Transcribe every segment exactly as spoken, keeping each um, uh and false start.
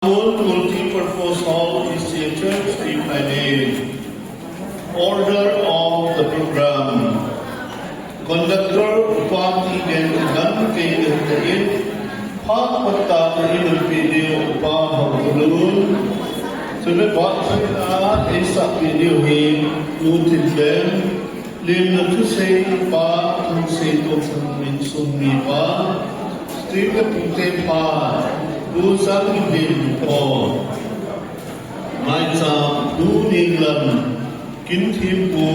Multi-purpose hall is a church in my name. Order of the program. Conductor, Upa T N Lam K N T in, Phat Patna in Video Upa Hautalun. Tuna Bhat Patna in Video Hi, Utin Ben. Lim na thusei pa, thusei to thang min sum mi pa, Steve ka pute pa, Lu Sang Lim po, Mai Cha, Lu Ning Lam, Kin Thim Pu,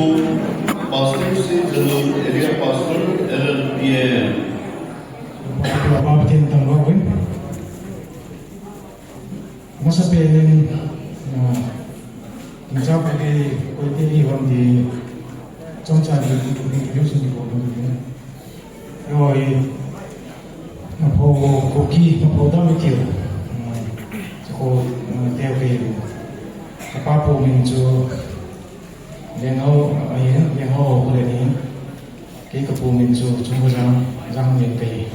Pastor Si Jalun, Area Pastor, L L P A. Apa tin tang ba win? Masa penin, ah, Tingcha pagi koite hi hon ti chomcha di, di, di, di, di, di, di, di, di. Oi, na pho koki, na pho dam ti. Ah, ko, ah, te ke. Apa po min chu, Leng Hau, ah, ai, Leng Hau ko le ni. Kei ka po min chu, Chungkho Jang, Jang min kei.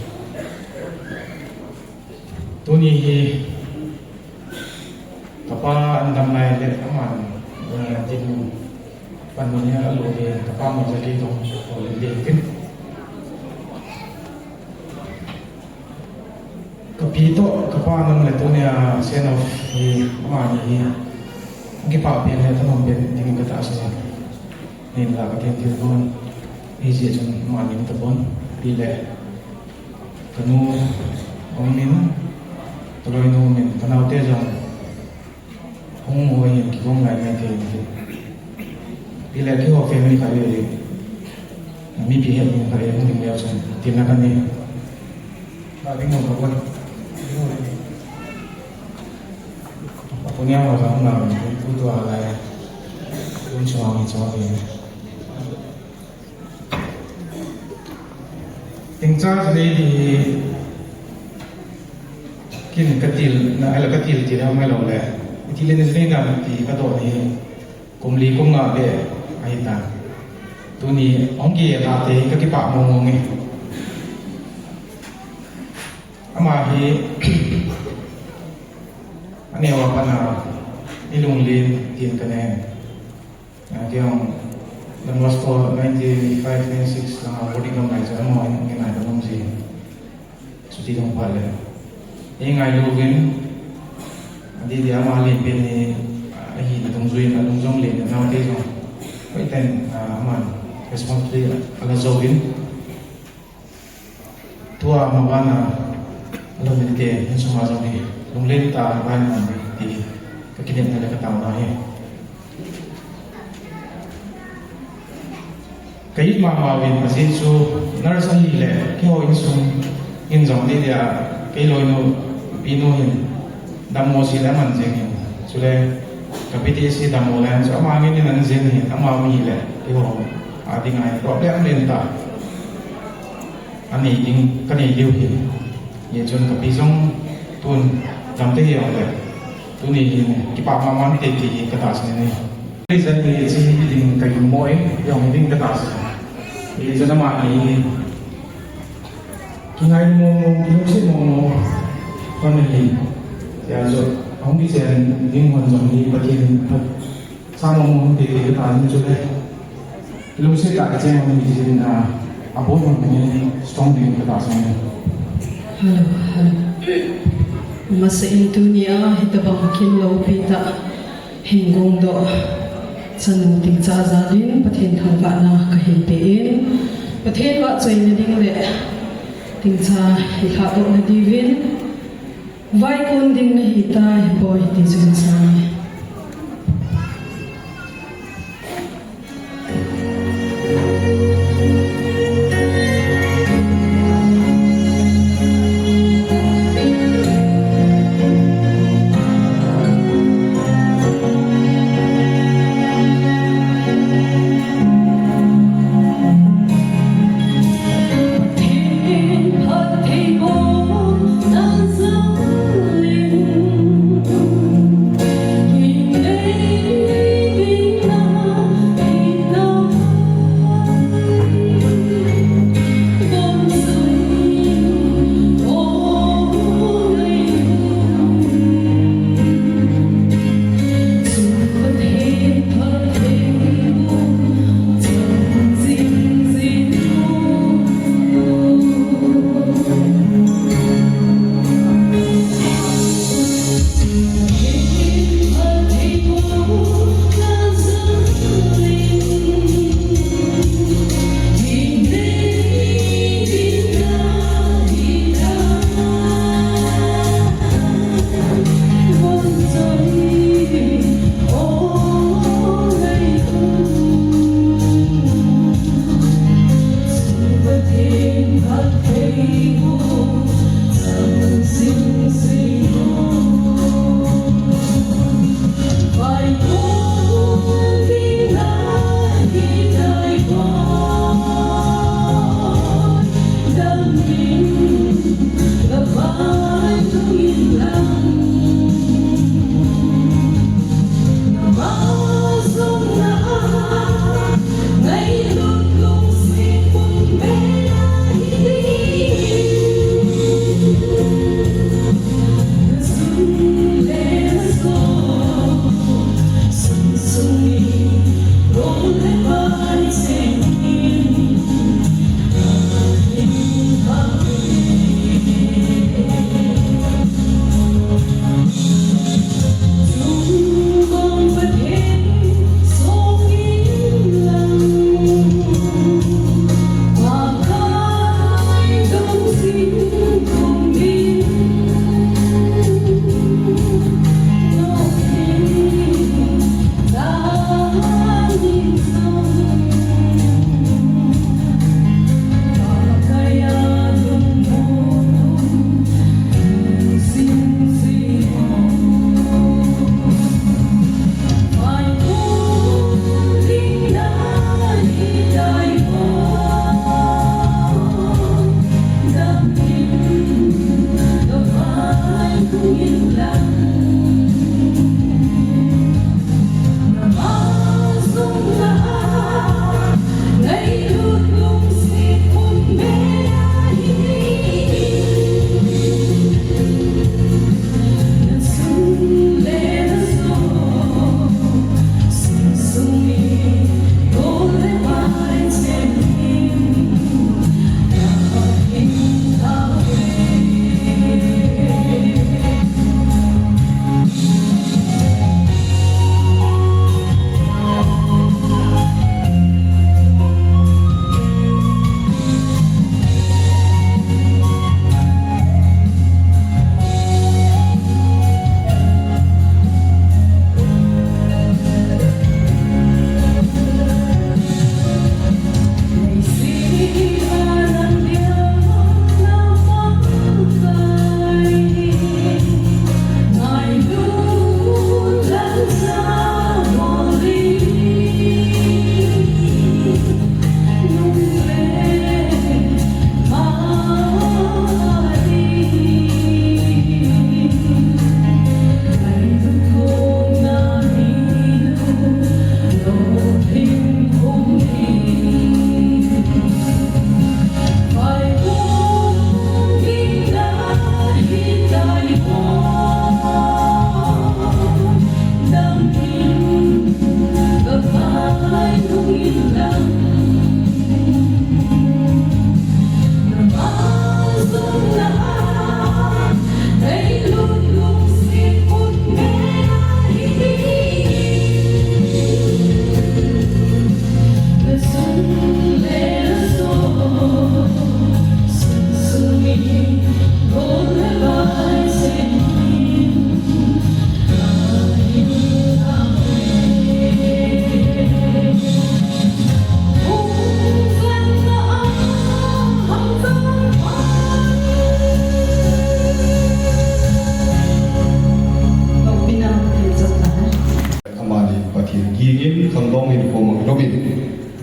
Tuni hi kapa an dam lai le aman, eh, dinmun panmun hi alo le kapa mo le kei tong ko le le kin. Kapi to, kapa nang le tuni a send off hi amani hi kipa pen le tamam pen ding ka ta sa. Nin la ka ken til bon. Hi je chun amani ta bon. Pi le. Ka nu, hung min, ka loinu min, ka naote jong, hung mo hin kigong lai mai thei in tin. Pi le keiho family khat hi, mipi het ding khat hi, hung ding leu chun, tin na ka ni. Ka ding mo ka bon. Ka pu niam mo jong hung na, tu tu a lai, tu chua mi chua mi. Tingcha chu nei di kin ka til, na ala ka til ti na mai lo le. Ti le ni dam ti ka do ni kum li kum nga be ahi ta. Tuni hung ki ta te ka kipa mo mo nge. Ama hi ani wa pana ilung lin tin ka ne. Ah, kei jong, Don Bosco ninety-five, ninety-six langa boarding kam lai chu, amaho in, ngai ka nom ji. Chuti jong phat le. Ei ngailu vin, adih dia ama len pen hi, ah, ahi na dungjui in, adung jong len, naote jong. Hoiten, ah, aman responsibility ala jou vin. Tua mabana, alou le te, insunga jong hi, lunglen tah a vai man hi, ti, ka kinepna le ka taona hi. Ka it mama uvin, ajeh chu, nurse ahi le, keiho insung, in jong ni dia, kei loinu, pinu hin, dammo si le man jeng hin. Chule, ka P T S dammo le, chu ama ngin in an jeng hin, ama mi le, keiho, a ding a hi, problem len tah. Anei ding, ka nei diu hi. Hichun ka pi jong tun dam te hi jong le. Tuni hin kipa mama te ti hi ka tahsan e. Reason hi chi hi ding ka hi mo e, jong ding ka tahsan. Hichun ama hi kingai mo mo, kilungset mo mo, family. Ya jo, hung kichen ding hon jong hi Pathen in phat. Sa mo mo te te ta ni chu le. Lungset tah a cheng mo ni jin a, a bon mo ni strong ding ka tahsan e. Hello, hello. Masa in tuni a hitabang kin loupi tah hin gong doh chanu Tingcha jal in Pathen thangvahna ka hin pe in. Pathen vahchoina ding le Tingcha hi lhadoh na diuvin. Vaikon ding nahi ta, hi boi ti jun sa.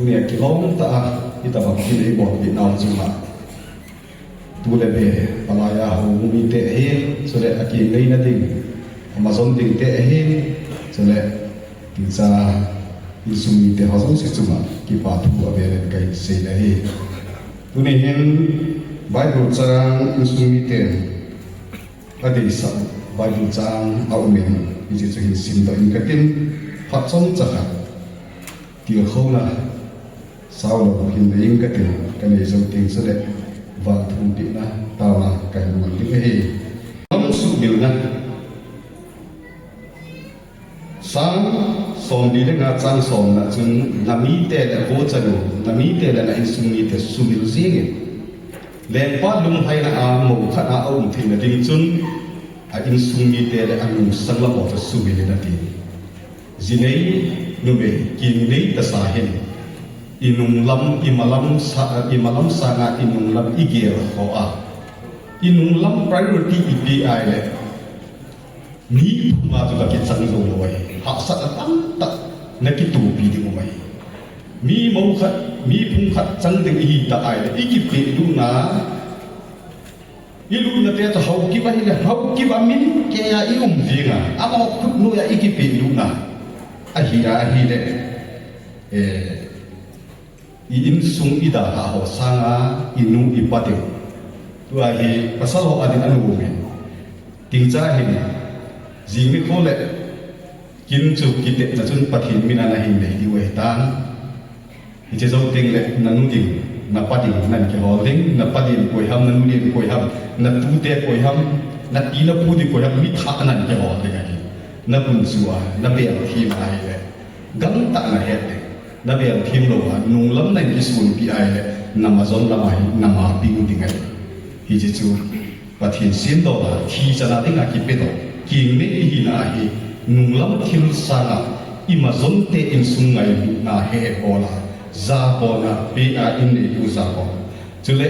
Nia kilom ta a, itobang kinei bolpi nau chu ma. Tu le be, palai a hou mite ahi, chule akinei na ding, ama jon dingte ahi, chule tingcha insung mite ho jouse chunga kipa thu avel in kahin sei le hi. Tuni hin Bible chang insung miten adeisah Bible chang aumin, hiche chu hin simdoh in katin, phat chomcha khat tilkhouna saulou hin nei in katin, kanei jou teng chule vanthumpehna taona kahin mang ding ahi. Lam sumilna. Psalm somli le nga chang somna chun, na mite le vo chanu, na mite le na insung mite sumil jingin. Lengpa lunglhaina a mo khat a aum theina ding chun, a insung mite le anungsang lam ho chu sumil in ati. Jinei, numei, kingnei tasa hin. I nunglam, i malam sa, i malam sanga i nunglam i gel ho a. I nunglam priority i pe a ile. Mi phunga chu ka kichang jou lou ahi. Hahsatna tamtah na kitopi ding um ahi. Mi mo khat, mi phung khat chang ding i hi ta a ile, i kipehlut na, i lutna te chu Haokip ahile, Haokip a min kei a i um jing a, amaho khut noiya i kipehlut na ahi a, ahile, eh, i insung i dalha ho sanga i nu i pa ding. Tua hi pasal ho a ding anom in. Tingcha hin, jing nikho le kin chu kitepna chun Pathen mina nahin nei diu ahitan. Hiche jou teng le na nu ding, na pa ding, nahin kihol ding, na pa ding koi ham, na nu ding koi ham, na tute koi ham, na pi na pu ding koi ham, mi thah nahin kihol ding ahi. Na gunchu a, na bel thim a ahile. Gangtah na het ding. Na bel thim lou a, nunglam nahin kisonpi a ahile, na majon lam a hi, na mapi ding ahi. Hiche chu Pathen semdoh a, thi chana dinga kipedoh. Kingnei i hina a hi, nunglam thil sanga, i majonte insung ngailutna he he bol a, jabolna, pe a in neitu jabol. Chule,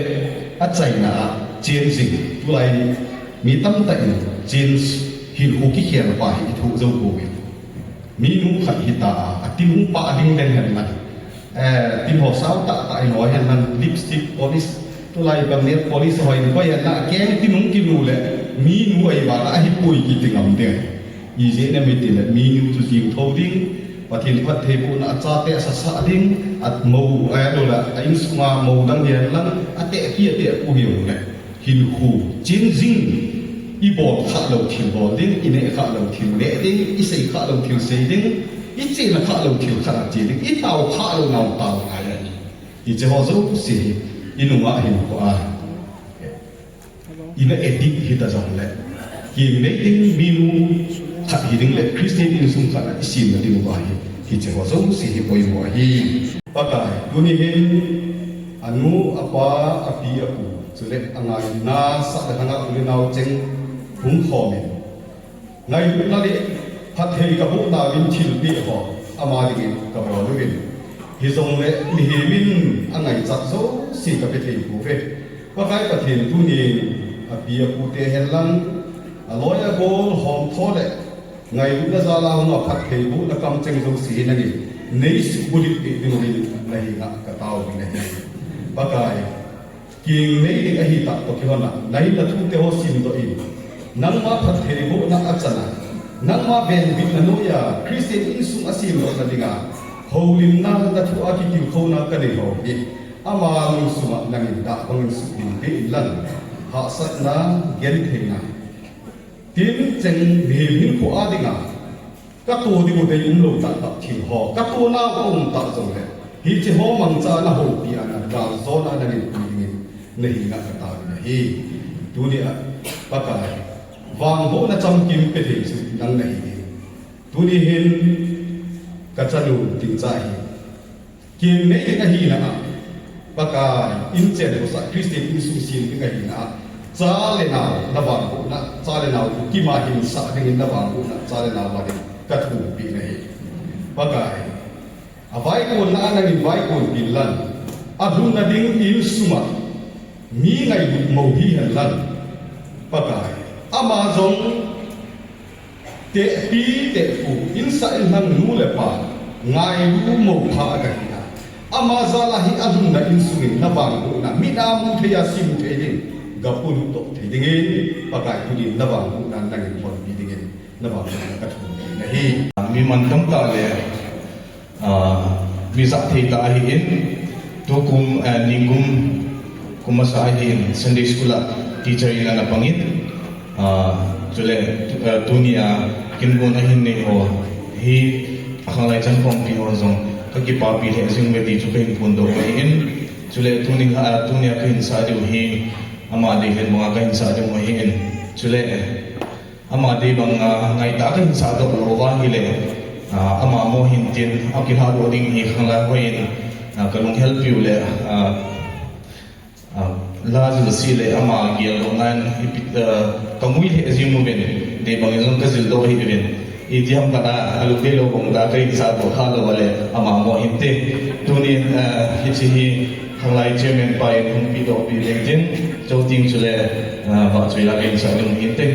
achaina a, changing, tulai, mi tamtah in, change, hinkho kikhel pa hi i thoh jou pouvin. Minu khat hita a, atinung pa ding leng hen lang. Eh, tin ho sao tah tah in hoi hen lang, lipstick polish, tulai bang nail polish hoi in hoi hen lang, akeng tinung kinu le, minu ahi vang a ahipoi kiti ngam ding. Ijeh inem itile, minu chu jing thou ding, Pathen phattheibohna a chate asasa ding, amo, eh, lo le, a insunga mo dang hi hen lang, ateh pi ateh pu hi u le. Hinkho, changing, i bol khah lou thil bol ding, i neh khah lou thil neh ding, i sei khah lou thil sei ding, i chena khah lou thil khat a che ding, i tao khah lou nau tao ngai ahi. Hiche ho jouse hi, i nunga hinkho a, i na addict hita jongle, kingnei ding minu khat hi ding le, Christian insung khat a i semna diuva hi, hiche ho jouse hi poimo ahi. Pakai, tuni hin, anu, apa, api, apu, chule angaina sah le lhanga u le nao cheng hung khom in. Ngailutna le phatthei kaboh nauvin thilpeh ho ama dingin kabol uvin. Hijongle mihem in angaichat jouse kape thei pouve. Pakai Pathen, tunin api apute hen lang, aloi agol hom tho le ngailutna jal a hung a phattheibohna kamcheng jouse hi nangin neisuh bulhit peh diuvin nahenga katao uvin ahi. Pakai, kingnei ding ahi tah toh kihon a, nahinna thute ho simdoh in, nangma phattheibohna a chan a, nangma venbitna noiya Christian insung asemdohna dinga houlimna na thu a kitilkhouna kanei ho hi, ama lungsunga nangin dah bangin suhdin peh in lang, hahsatna, gentheina, tincheng mihem hinkho a dinga katoh diu dei umlou tahtah thil ho, katoh nau aum ta jongle, hiche ho mangcha a nahoupi a, nagal jona nangin pui dingin nahenga katao uvin ahi. Tunia, Pakai, vangbohna chamkim pethei chu nang nahi in. Tuni hin kachanu Tingcha hi kingnei ding ahina a, Pakai, inchen khosah Christian insung sem ding ahina a, cha le nao navangbohna, cha le nao kima hinsah dingin navangbohna, cha le nao a ding kathumpi nahi. Pakai, avaikonna a nangin vaikonpin lang, alhunna ding insunga mi ngailut mo hihen lang, Pakai, ama jong tehpi tehpu, insah inlhang nu le pa ngailu mo pha agahina, Ama jal a hi alhunna insung in na vangbohna, mit a mu thei a sim thei ding, ga polut doh thei dingin, Pakai thu din na vangbohna nangin honpi dingin, na vangbohna ka thum ding ahi. Mi mantam tah le, ah, mi jah thei tah ahin, tukum, ah, nikum, kum masa ahin, Sunday school a teacher in ana pangin, ah, chule, tu-, ah, tunia kin gon ahin nei ho hi, a khanglai chan khompi ho jong ka kipapi lheh jing uve ti chu ka hin phondoh ahin. Chule tuni, ah, tunia ka hin sah diu hi, ama dei lheh banga ka hin sah diu ahin. Chule, ama dei banga ngaitah a ka hin sah doh lou va ahile, ah, ama mo hin tin, a kilhahdoh ding hi khanglai hon, ah, ka lunghel piu le, ah, ah, la jilse le ama geldohna in ipi, ah, ka mui lheh jing uvin, dei bang in jong ka jildoh hih uvin. Itiham khat a, a lungdei lou bang tah a ka hin sah doh kha lou a le, ama mo hin tin. Tuni, ah, hiche hi khanglai chairman pa in hung pedoh pi ding tin, chuteng chule, ah, vahchoi la ka hin sah ding ahin tin.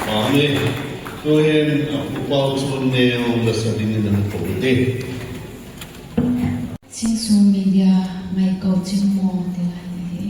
Amen. Tuhin, ah, Upa Chonneo lasa dingin ana kou te. Chinsung Media Ngaikau Chingmo ti lai hi.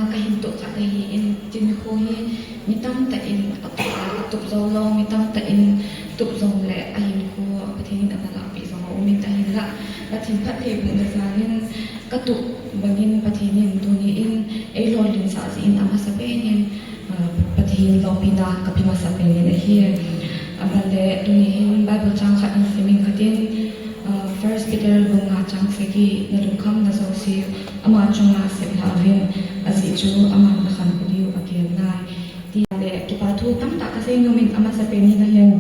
Ka hin tup khat ahi in, tin kho hi mi tamtah in atup a, atup jou lou, mi tamtah in tup jong le ahin kho Pathen in ana lahpeh jong aum in ahinla, Pathen phattheibohna jal in ka tup bang in Pathen in tuni in ei lolhinsah jeh in amasapen in, ah, Pathen loupina ka pe masapen in ahi. Aban le tuni hin Bible chang khat hin sim in khat in, ah, First Peter bung nga chang sagi, na lungkham na jouse ama chunga sep lhah uvin, ajeh chu aman na khankho diu agel nai. Tia le kipa thu tamtah ka sei nom in amasapen in ahin,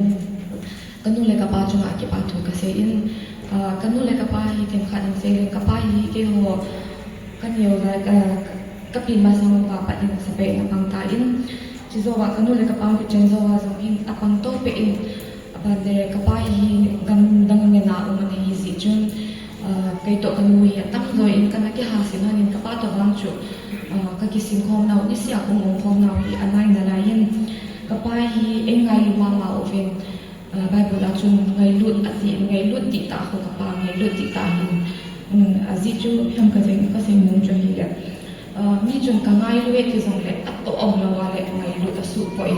ka nu le ka pa chunga kipa thu ka sei in, ah, ka nu le ka pa hi themkhat in sei le, ka pa hi keiho ka neo lai, ka, ka pen masang uva pat in masapen in apang tan, chujouva ka nu le ka pa kichen jouva jong hin apang to peh in, aban le ka pa hi gam dang a ngen a um ana hi jeh chun, ah, kei toh ka nu hi atam jo in kana kihasem hon in ka pa toh vang chu, ah, ka kisim khom nau, niseh a ka um khom nau hi anai nalai in, ka pa hi ei ngailu mama uvin, ah, Bible a chun ngailut ati, ngailut dihtah kho ka pa, ngailut dihtah hin, um, ajeh chu ipi ham ka sei, ka sei nom chu ahile, ah, mi chun ka ngailu e ti jong le atoh umlou a le ngailut asuh poi.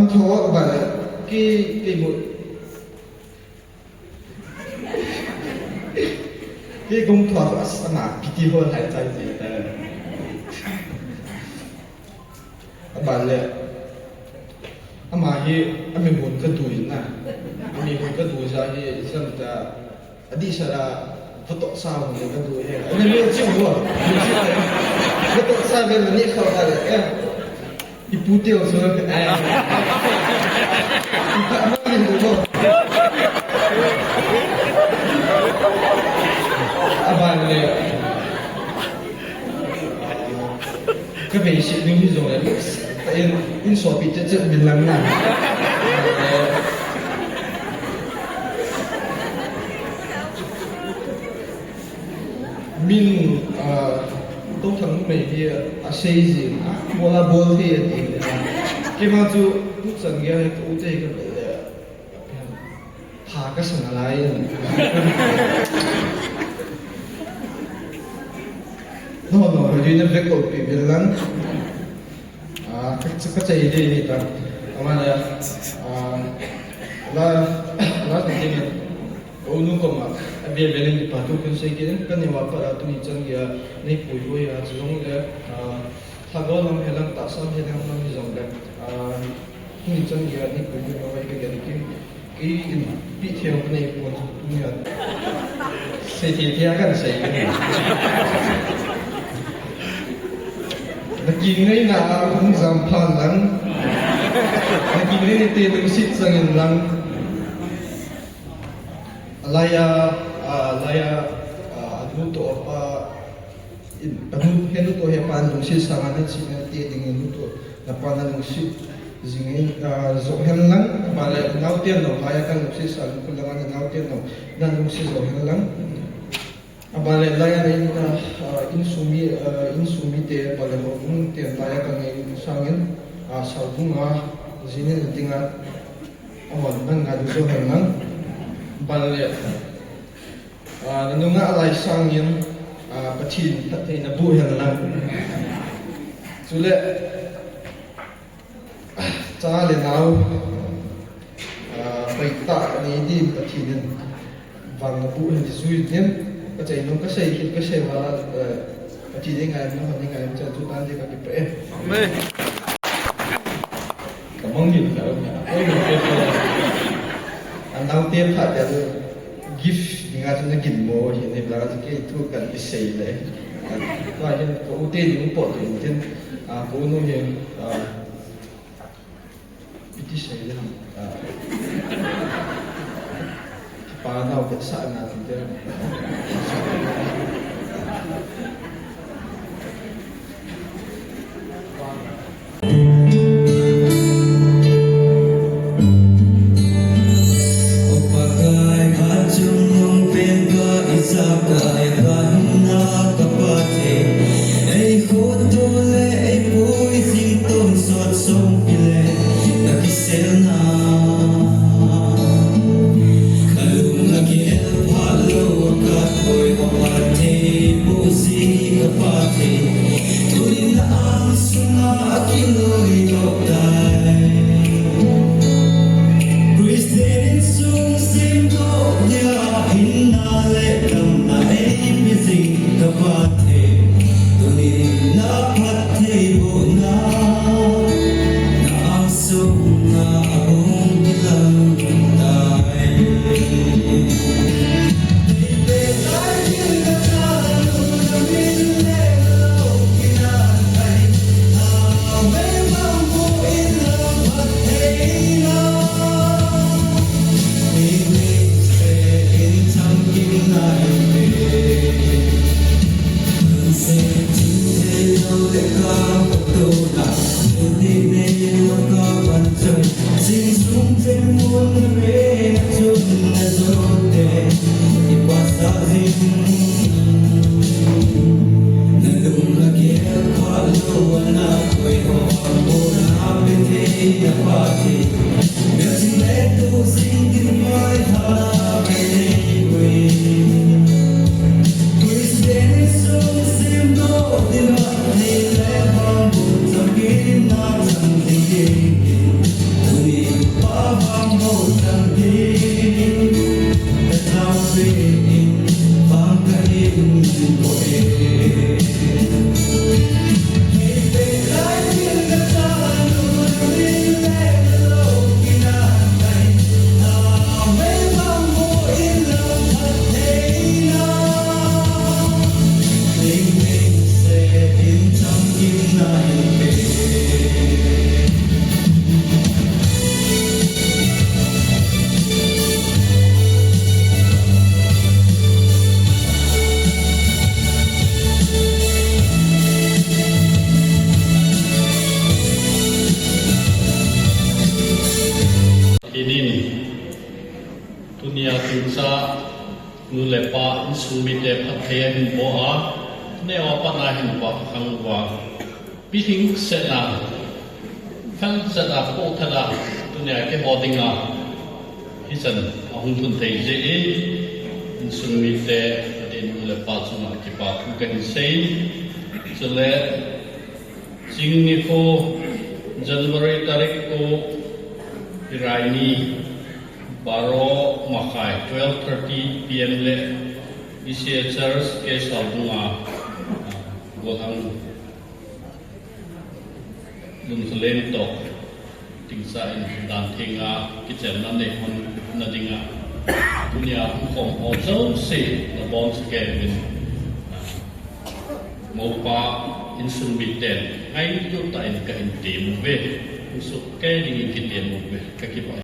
Tho ba le, ki, ki mu. Ki gum tho ba, as, ama, piti ho lai chai ji ta. Aban le, ama hi, ami hun ka dui na. Ami hun ka dui ja hi, isam ta, adi sara, vato sa hun le ka dui he. Ani le chi ho, ni chi ta. Vato sa ve ni kha ta le, eh. Ipu teu so, eh. Ipa ma ni ho. Aban le. Ka vei si ding hi jong le, in, in sopi chet chet min lang na. Min, ah, Touthang numei hi a sei jin, ah, bol a bol thei a ti. Keima chu, tu chan gei hi ka u te ka pe le. Pha ka sa nalai. No, no, hoi na vekol pi bil lang. Ah, ka, ka chai de ni ta. Ama la, ah, la, la ni ni. Ka u nu koma, a ve ve ni pa tu kun sei ki, ka ni wa pa la tu ni chan gei a, ni pui pui a, chu long le, ah, Lhagao lam hi lang, tahsa hi lang, lam hi jong le, ah, hung chan gei a ni pui pui a vai ka gei ki, ki in pi thei ka nei pon tu ni a. Sei thei thei a kan sei ni. Na ki ngai na a hung jam phan lang. Na ki ngai ni te lungsit sang in lang. Alai a, ah, alai a, ah, anu to apa, in, anu, he nu to he pa lungsit sang a na chi na te ding nu to na pa na lungsit jing in, ah, jo hen lang, ba le nau te no, alai a kan lungsit sang ku lang a nau te no, na lungsit jo hen lang. Aban le lai a in, ah, ah, insung mi, ah, insung mi te, aban le houbung te lai a kan ngai sang in, ah, saubung a, jinin a ding a, Aman, nang nga du jo hen lang. Aban le, ah, na nunga lai sang in, ah, Pathen phatthei na boh hen lang. Chule, cha le nao, ah, baitah nei din Pathen in vang na boh hen ti jui din. Ka chai nung ka sei kit ka sei vala, eh, Pathen in ngai nung hon in ngai chan chu tan de ka kipah e. Amen. Ka mang min ka, oi, ka, ka, ka. Anau te pha te gift ni nga chu na gin mo hi ni la chu kei thu kan ti sei le. Ka hin ka u te ni po te tin, a, ko nu ni, a, iti sei le, a. Pa nau ka sa na ti te. Christian sung simdoh dia hinna le damna eipe jing ka Pathen, tuni na phattheibohna na angsunga ahung kilang tai. Hidin, tunia tingcha nu le pa insung mite phatthei ahin boh a, neo a pat a hin vah khang uva, pilhing sena, fel sena, poh thada, tunia keiho dinga hichan ahung lhun thei jeh in, insung mite, adeh nu le pa chunga kipa thu kahin sei. Chule, jing nikho, January tarik ko, Iraini, baro makhai, twelve thirty P M le, E C A Church, K Saldunga, ah, golhang Lungthalen toh, tingcha in dan thenga kichenna neihon na dinga, tunia hung khom ho jouse nabonchauvin, ah, mopa insung miten ngaito tah in kahin tem uve, hung sohkei dingin kitem uve, kakipah.